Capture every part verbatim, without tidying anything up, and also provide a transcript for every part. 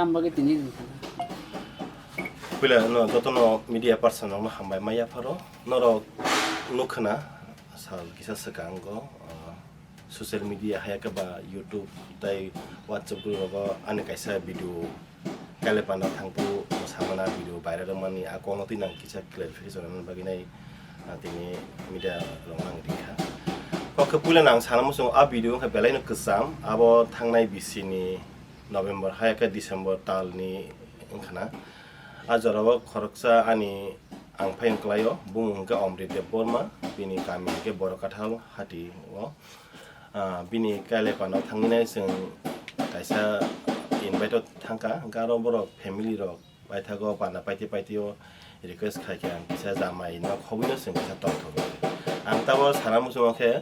Ang bagwi tini rwkha. Puila no jotono media person rokno hambai ma yapharo. Norok nukhwna sal kisa swkango, ah, social media hai khe ba YouTube tei WhatsApp group rogo ani kaisa video Kailai panda thangphuru samana video viral wngmani a kokno twi nang kisa clarification rwna bagwi nai, ah, tini media rok nang ringkha. Kok khe puila nang sana muchungo a video wngkha belai no kwcham, abo thangnai bisini November hai khe December talni wngkhana. A jorao khoroksa ani ang phai wngkhlaio, bumung hwnkhe Omrit Debbarma, bini kami hwnkhe Borokathal hati o. Ah, bini kailai panda thangwi nai chwng kaisa invite o thangkha, hwnkhe aro borok family rok paithago panda paitwi paitwi o request khaikhe ang kisa jamai no khobwino chwng kisa tongthok. Ang tabok sana muchungo khe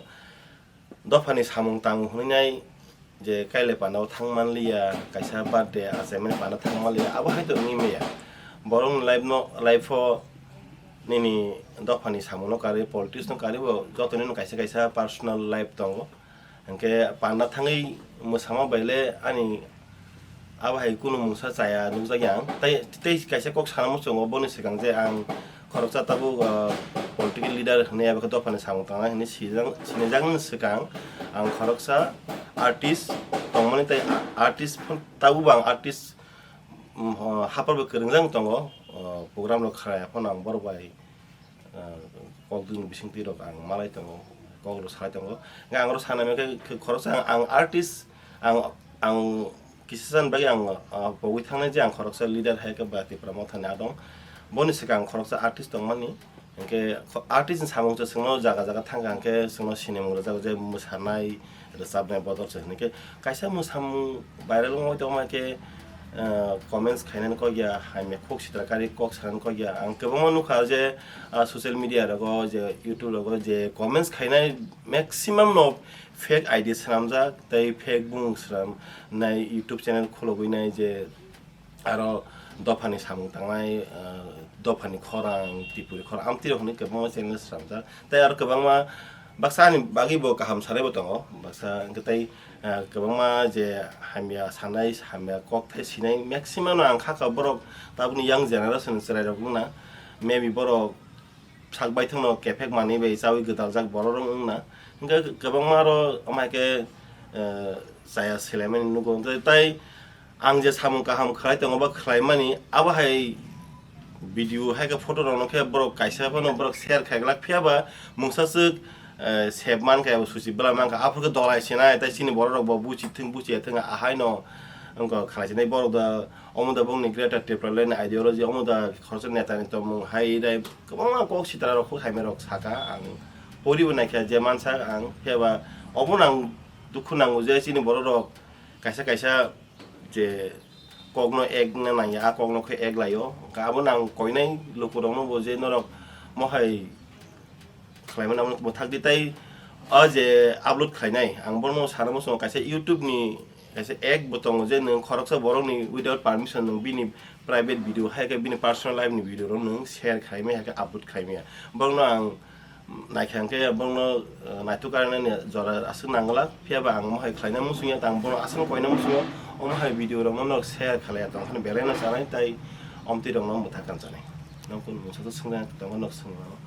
dophani samung tang hwnwi nai je kailai panda o thang manliya, kaisa birthday achaimani panda thang manliya, abo hai to wngwi maya. Borokni life no, life o nini dophani samung no karwi, politics no karwi bo joto nini kaisa kaisa personal life tongo. Hwnkhe panda thangwi mwsama bai le ani abo hai kunu mungsa chaya nukjakya ang. Tai, tei kaisa kok sana muchungo boni swkang je ang khoroksa tabuk, ah, political leader hwnwi abo khe dophani samung tangnai hwnwi sijak-, sinijaknani swkang ang khoroksa artist tongmani tei a-, artist phano tabukbo ang artist, mm, hapar bai kwrwngjak tongo, ah, program rok khlai phano ang borok bai ah, kok dini bisingtwi rok ang malai tongo, kok rok sai tongo. Hwnkhe ang oro sana khe, khe khoroksa ang, ang artist, ang, ang kisa san bagwi ang, ah, pogwi thangnai je ang khoroksa leader hai khe ba Tipra Mothani adong. Boni swkang ang khoroksa artist tongmani. Hwnkhe kho-, artist ni samung se chwngno jaga jaga thangkha hwnkhe chwngno sinimung rwjago je mwsanai, rwchapnai bodol se hwnkhe kaisa mwsamung viral wngwi tongma khe, ah, comments khainani kok ya, hamya kok sitra kari kok sanani kok ya. Ang kwbangma nukha je, ah, social media rogo je, YouTube rogo je comments khainai maximum no fake I D swnamjak tei fake bumung swnamnai YouTube channel khulogwi nai je aro dophani samung tangnai, ah, dophani khorang, Tripuri khorang, amtwi rok hwnwi kwbangma channel swnamjak. Tei aro kwbangma baksa ani bagwi bo kaham sanai bo tongo, baksa hwnkhe tei, ah, kwbangma je hamya sanai, hamya kok thai sinai maximum no ang kha kha borok tabukni young generation chwrai rok wngna, maybe borok sak baithangno kephek manwi bai chawi gwdaljak borok rok wngna. Hwnkhe kwbangma aro amai khe, eh, chaya selaimani nugo. Hwnkhe tai ang je samung kaham khlai tongo ba khlaimani, abo hai video hai khe photo rokno khe borok kaisa phano borok share khai glak, phiya ba mungsa swk, eh, sep man kha, suchi bwla man kha, aphuru khe dolai sinai, tai chini borok rok bo buchi thung buchi thung ahaino wngkha khlai sinai borok da. Omo da bongni Greater Tipraland ideology, omo da khoroksa netani tongmung hai dai kwbangma kok sitra rok kok hamya rok saka, ang poribo naikha je mansa ang, phiya ba obo nang dukhu nango je chini borok rok kaisa kaisa je kokno ek wngna nangya, a kokno khe ek laio, hwnkhe abo nang koinai lukurokno bo je norok mohai khlaimani abo mwthak di tai o je upload khlainai, ang bono sana muchungo kaisa YouTube ni kaisa act bo tongo je nwng khoroksa borokni without permission nwng bini private video hai khe bini personal life ni video rok nwng share khlaimaya hai khe upload khlaimaya. Borokno ang naikha hwnkhe borokno, eh, naithok karnani jora aswk nangwlak, phiya ba ang mohai khlaina muchungya, tang bono aswk koina muchungo, omo hai video rokno norok share khlaiya tongkhani belai no chanai tai omtwi rokno mwthak kan chanai. Nokung mungsa swngna tongo nok swngmano.